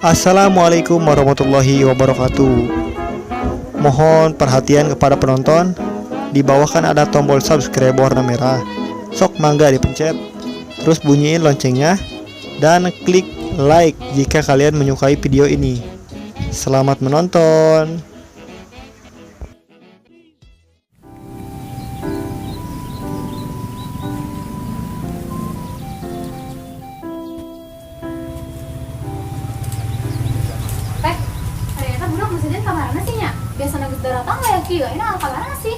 Assalamualaikum warahmatullahi wabarakatuh. Mohon perhatian kepada penonton. Di bawah kan ada tombol subscribe warna merah. Sok mangga dipencet. Terus bunyiin loncengnya dan klik like jika kalian menyukai video ini. Selamat menonton. Teh, ternyata budak masjidnya kamarana sih nya? Biasa geus daratang lah ya kieu, ini kamarana sih?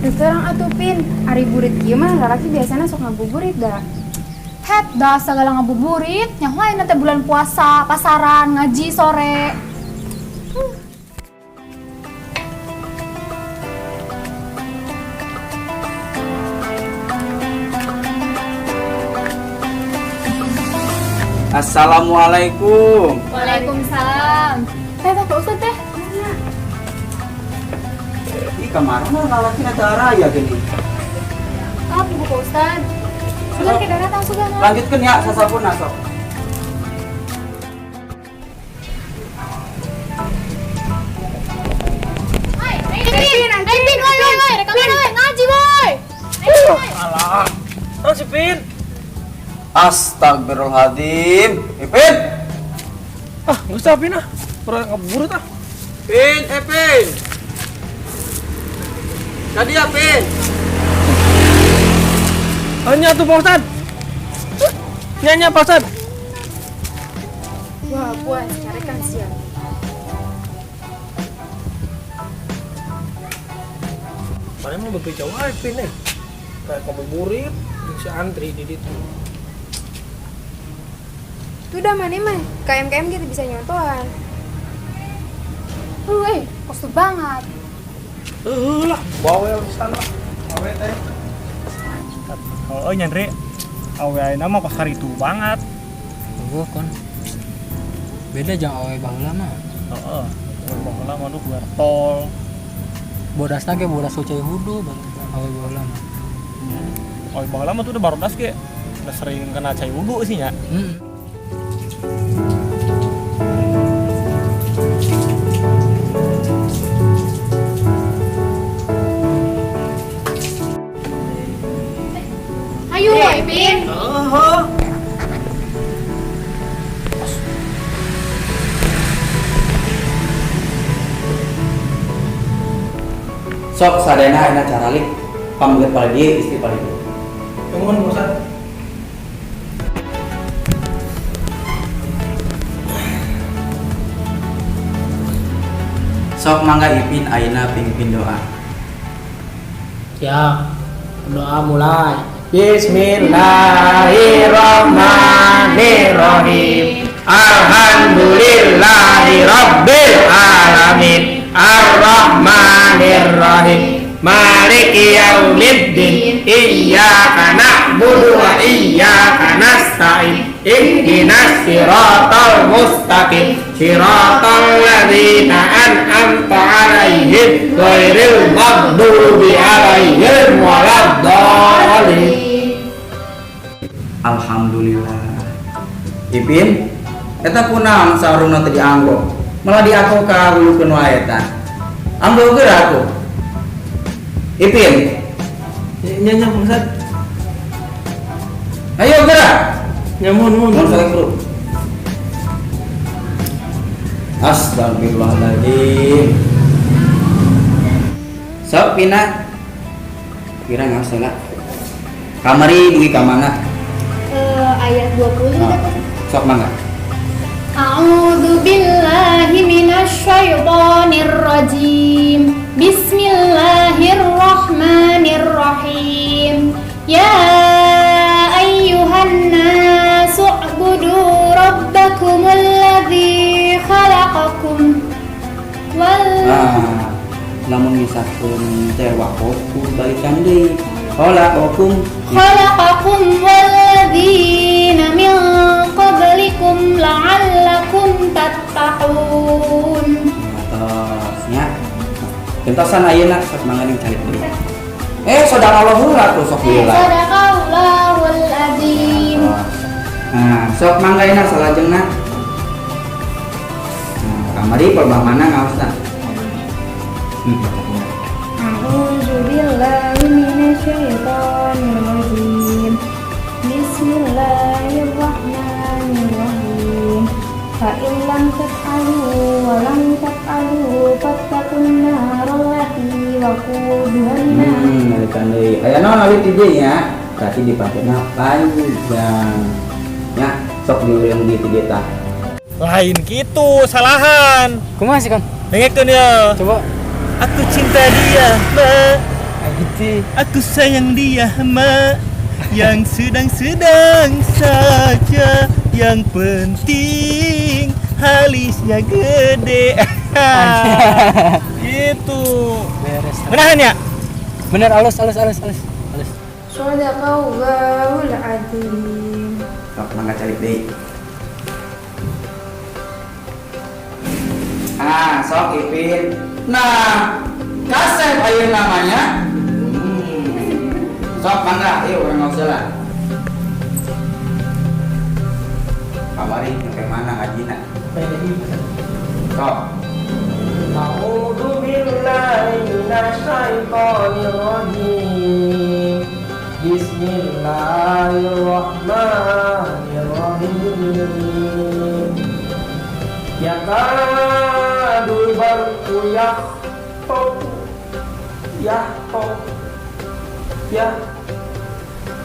Terus terang atuh, Pin, ari burit kieu mah lalaki biasana sok ngabuburit da. Het, dah segala ngabuburit, yang lain nanti bulan puasa, pasaran, ngaji sore. Assalamualaikum. Waalaikumsalam. Teh, teh, Pak Ustad teh. Ih, kemarin mah lalaki teu araya gini. Ah, Bu Pak Ustad. Sugan ke datang sugan. Lanjutkeun ya sasapuna sok. Hai, Pin, Pin, woi, woi, woi, rek kamana we? Ngaji, woi. Alah, terus si Pin. Astagfirullahaladzim. Ipin. Ah, nggak usah Pin ah. Pernah ngabuburit ah. Pin, eh Pin. Tadi ya Pin. Hanya tuh Pak Ustad. Nyanyi Pak Ustad. Wah, puas, carekan sia. Mana mau bebeja wae Pin eh. Kayak ngabuburit, jeung si Andri di ditu. Tuh dah mana mah, KMKM kita bisa nyontohan. Woi, kostum banget. Heuh lah, bawel pisan lah. Awe teh. Oh, nyandri, awe ayeuna mah kos itu banget. Eueuh kon. Beda jeung awe baheula mah. Heeh, awe baheula mah duh tol. Bodasna ge bodas cai hudu banget awe baheula mah. Awe baheula mah tuh udah barodas ge. Udah sering kena cai wudu sih nya. Heeh. Ayo, woi, Pin. Heeh. Sok sadayana ayeuna caralik pameget palih dieu istri palih dieu. Nuhun Pak Ustad. Sok mangga Ipin ayeuna pimpin doa. Ya, doa mulai. Bismillahirrahmanirrahim. Alhamdulillahirabbil alamin. Arrahmanirrahim. Maliki yaumiddin. Iyyaka na'budu wa iyyaka nasta'in. Ihdinas siratal mustaqim. Siratal ladzina an'amta 'alaihim ghairil maghdubi 'alaihim waladdallin. Alhamdulillah. Ipin, eta kunaon sarungna teu dianggo? Malah dianggo ka hulukeun wae eta. Anggo geura atuh. Ipin, Nya nya Pak Ustad. Ayo geura. Nya mun mun. Mun sok bro. Astagfirullahaladzim. Sok Pina. Kira nggak salah. Kamari dugi ka mana? Ayat 20 Nah, sok mangga. A'udzu billahi minasyaitonir rajim. Bismillahirrahmanirrahim. Ya ayyuhan nasu u'budu rabbakumul ladzi khalaqakum wal Ah, lamun misalkan teh wakof balikan deui. Khalaqakum khalaqakum walladzina min qablikum la'allakum tattaqun. Atasnya. Gentosan ayeuna sok mangga ning calik deui. Sadaqallahu lah tuh sok heula. Sadaqallahul azim. Atos. Nah, sok mangga enak salajengna. Nah, kamari palebah mana ngaosna? A'udzu billahi minasyaitonir rajim. Bismillahirrahmanirrahim. Fa in lam taf'alu wa lam taf'alu fattaqun narallati waquduhan nas. Balikan deui. Aya naon alit di dieu nya? Berarti dipakena panjang. Ya, sok diulang di dieu tah. Lain gitu, salahan. Kumaha sih, Kon? Dengekeun ya. Coba. Aku cinta dia, Ma. Gitu. Aku sayang dia, Ma. Yang sedang-sedang saja, yang penting halisnya gede. Gitu. Beres. Menahan ya? Bener, alus alus alus alus. Alus. Shadaqallahul adzim. Sok mangga calik deui. Ah, sok Ipin. Nah, kasep ayeuna namanya. Sok mangga, ieu urang ngaos heula. Kamari nyampe mana ngajina? Sok. A'udzu billahi minasyaitonir rajim. Bismillahirrahmanirrahim. Yakadul barqu yakhtafu yakhtafu ya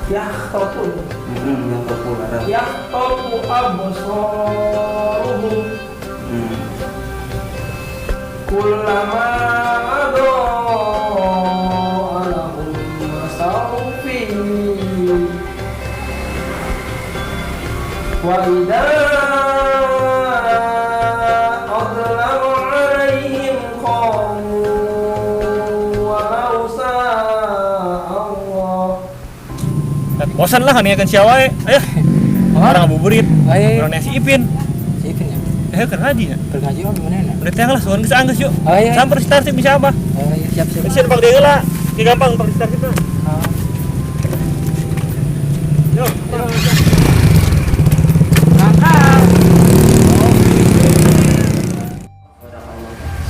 yakhtafu Yang populer. yakhtafu absaruhum kullama adaa lahum masaw fihi wa idza adlama alaihim qamu walau sa'a Allah. Bosan lah kan siapa wae. Ayo. Orang ngabuburit. Ayo. Orang si Ipin. Si Ipin ya. Keur ngaji ya. Keur ngaji mah gimana ya? Udah teh lah, suan geus anggeus yuk. Oh, iya. Samper si Tarsip bisa apa? Oh iya, siap siap. Bisa pak deui lah. Ini gampang pak di Tarsip mah. Yuk.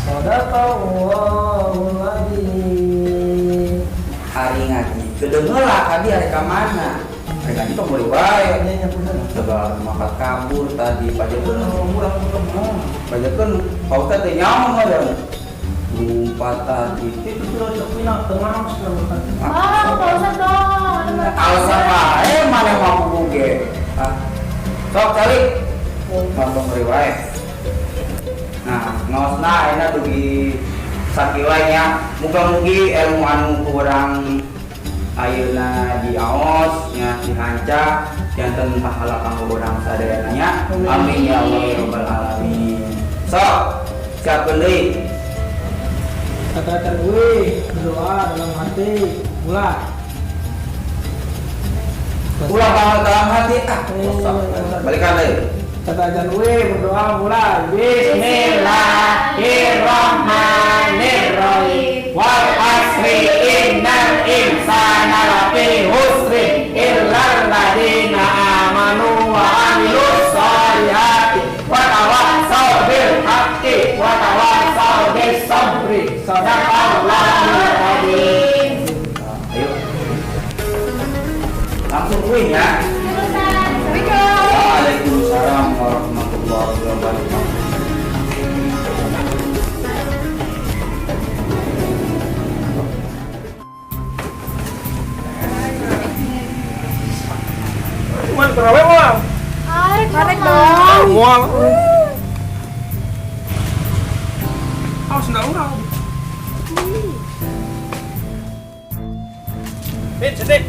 Sadaqallahul adzim. Hari ngaji. Kedeung lah tadi hari ka mana? Hari ngaji tong meuli wae. Coba makan kabur tadi pajakeun murah murah. Pajakeun Pak Ustad teh nyaho meureun. Lumpat tadi. Itu tuh cok pina tengah Ah, Pak Ustad dong. Ada mereka. Alasan wae maneh mah kudu ge. Ah. Sok calik. Tong meuli wae. Nah, ngaosna ayeuna dugi sakieu wae nya. Muga-mugi ilmu anu ku urang ayeuna diaos nya dihanca janten pahala kanggo urang sadayana nya. Amin ya Allah ya rabbal alamin. Sok, siapkeun deui. Kata-kata gue berdoa dalam hati mulai. Ulah banget dalam hati ah. Sok, balikan deui. Kata ajar gue berdoa mulai. Bismillahirrahmanirrahim. Wal asri innal insana lafi khusrin illal ladzina amanu wa amilus solihati wa tawassaw bil haqqi wa tawassaw bis sabri. Sadaqallahul adzim. Ayo. Langsung kuing ya. Assalamualaikum. Waalaikumsalam warahmatullahi wabarakatuh. Cuman terawih moal. Arek Arek dong. Moal. Awas enggak urang. Min, cetik.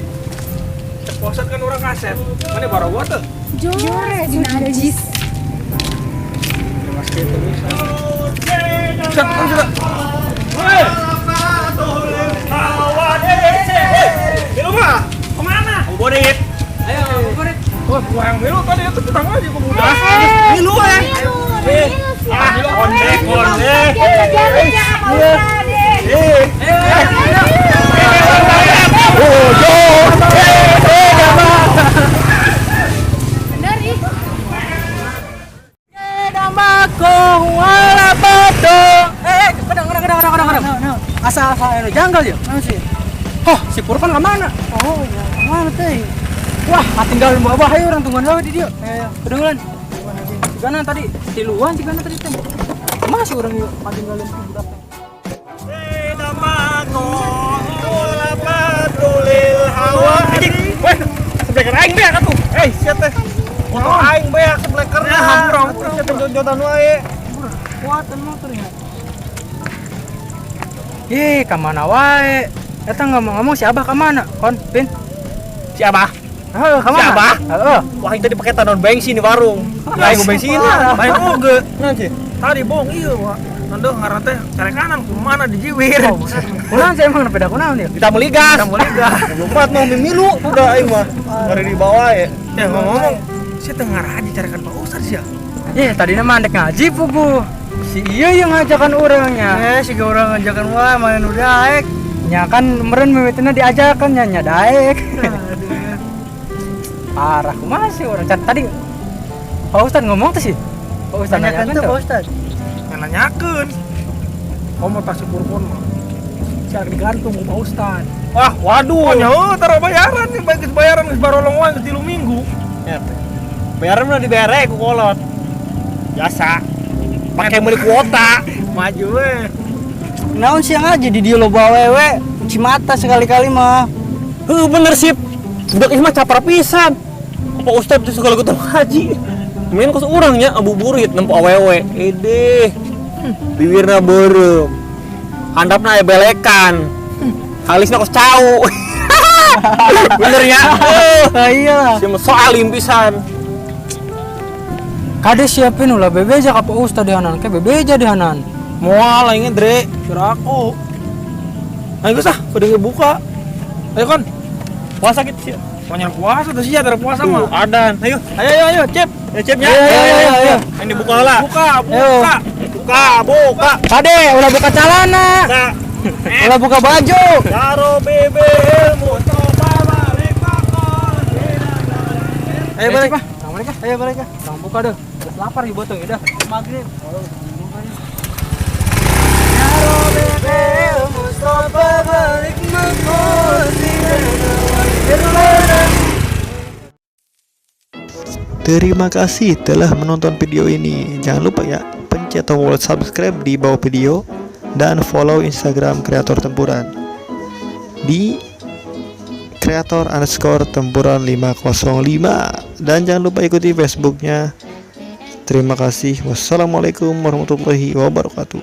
Ceposan kan orang kaset. Mana baru gua tuh? Jure, najis. Mas gitu bisa. Set, sudah. Hei. Milu mah, kemana? Ngabuburit. Ayo ngabuburit. Wah, gua yang milu tadi itu tetang aja gua udah. Milu eh. Ah, konde konde. Eh. Bener. Wala bado. Eh, kadang kadang kadang kadang kadang. Asa asa anu janggal ya? Naon sih? Oh, si Purkan ke mana? Oh, ya, kemana teh? Wah, tinggal bawa abah, ayo urang tungguan wae di dieu. Ayo, kedengeran. Cigana tadi, tiluan cigana tadi teh. Masih urang yuk tinggalin si budak teh. Weh, sebleker aing beak atuh. Eh, sia teh. Motor aing beak seblekerna. Hampura, hampura. Sia teh jojotan wae. Kuatan motornya. Ih, kemana wae? Eta ngomong-ngomong si Abah kemana? Kon, Pin? Si Abah. Heeh, kemana? Si Abah? Heeh. Wah, aing tadi pakai tanon bensin di warung. Aing mau bensin lah. Lain oge. Naon sih? Tadi bohong iya, Wak. Nando ngaran teh cari kanan kumaha dijiwir. Kunaon sih emang beda kunaon ya? Kita beli gas. Kita beli gas. Lupa mau mimilu udah aing mah. Mari dibawa ya. Ya ngomong-ngomong, si teh ngaraji carikan Pak Ustad sih ya. Ih, tadinya mah ndek ngaji pugu. Si iya yang ngajakan orangnya. Eh, si orang ngajakan wah main udah aek. Nya kan meren mimitina diajakan nya nya daek. Parah kumaha sih orang Can, tadi Pak Ustad ngomong tuh sih. Pak Ustad Nanyakan nanyakan tuh Pak tuh. Ustad. Yang nanyakeun. Kamu tas si Purpon mah. Siap digantung ku Pak Ustad. Wah, waduh. Oh, nya heuh taruh bayaran nih, baik geus bayaran geus barolong wae geus 3 minggu. Ya, teh. Bayaran udah dibere ku kolot. Biasa. Pakai beli kuota. Maju we. Naon siang aja di dia loba awewe, cuci mata sekali-kali mah. Heuh, bener sip. Budak ieu mah capra pisan. Pak Ustad tuh segala ketemu haji. Main kos urangnya abu burit nempo awewe. Ede. Bibirna beureum. Handapna aya belekan. Alisna kos cau. Bener ya? Ah, iya. Si mah so alim pisan. Kade siapin ulah bebeja ka Pak Ustad dihanan ke bebeja dihanan. Moal aing Dre. Kira aku. Ayo geus ah, kudu buka. Ayo kon. Puasa gitu sih. Pokoknya puasa tuh sih ya, puasa mah. Adan. Ayo. Ayo ayo ayo, Cip. Ya Cip ya. Ayo, ayo, ayo, ayo. Ini buka lah. Buka, buka. Buka, buka. Kade ulah buka celana, Buka. ulah buka baju. Karo BBL Mustafa balik pakon. Ayo balik. Cip, ah. Nang balik ah. Ayo balik ah. Nang buka deh. Geus lapar ieu botong udah. Maghrib. Terima kasih telah menonton video ini. Jangan lupa ya, pencet tombol subscribe di bawah video dan follow Instagram Kreator Tempuran di kreator_tempuran505 dan jangan lupa ikuti Facebooknya. Terima kasih. Wassalamualaikum warahmatullahi wabarakatuh.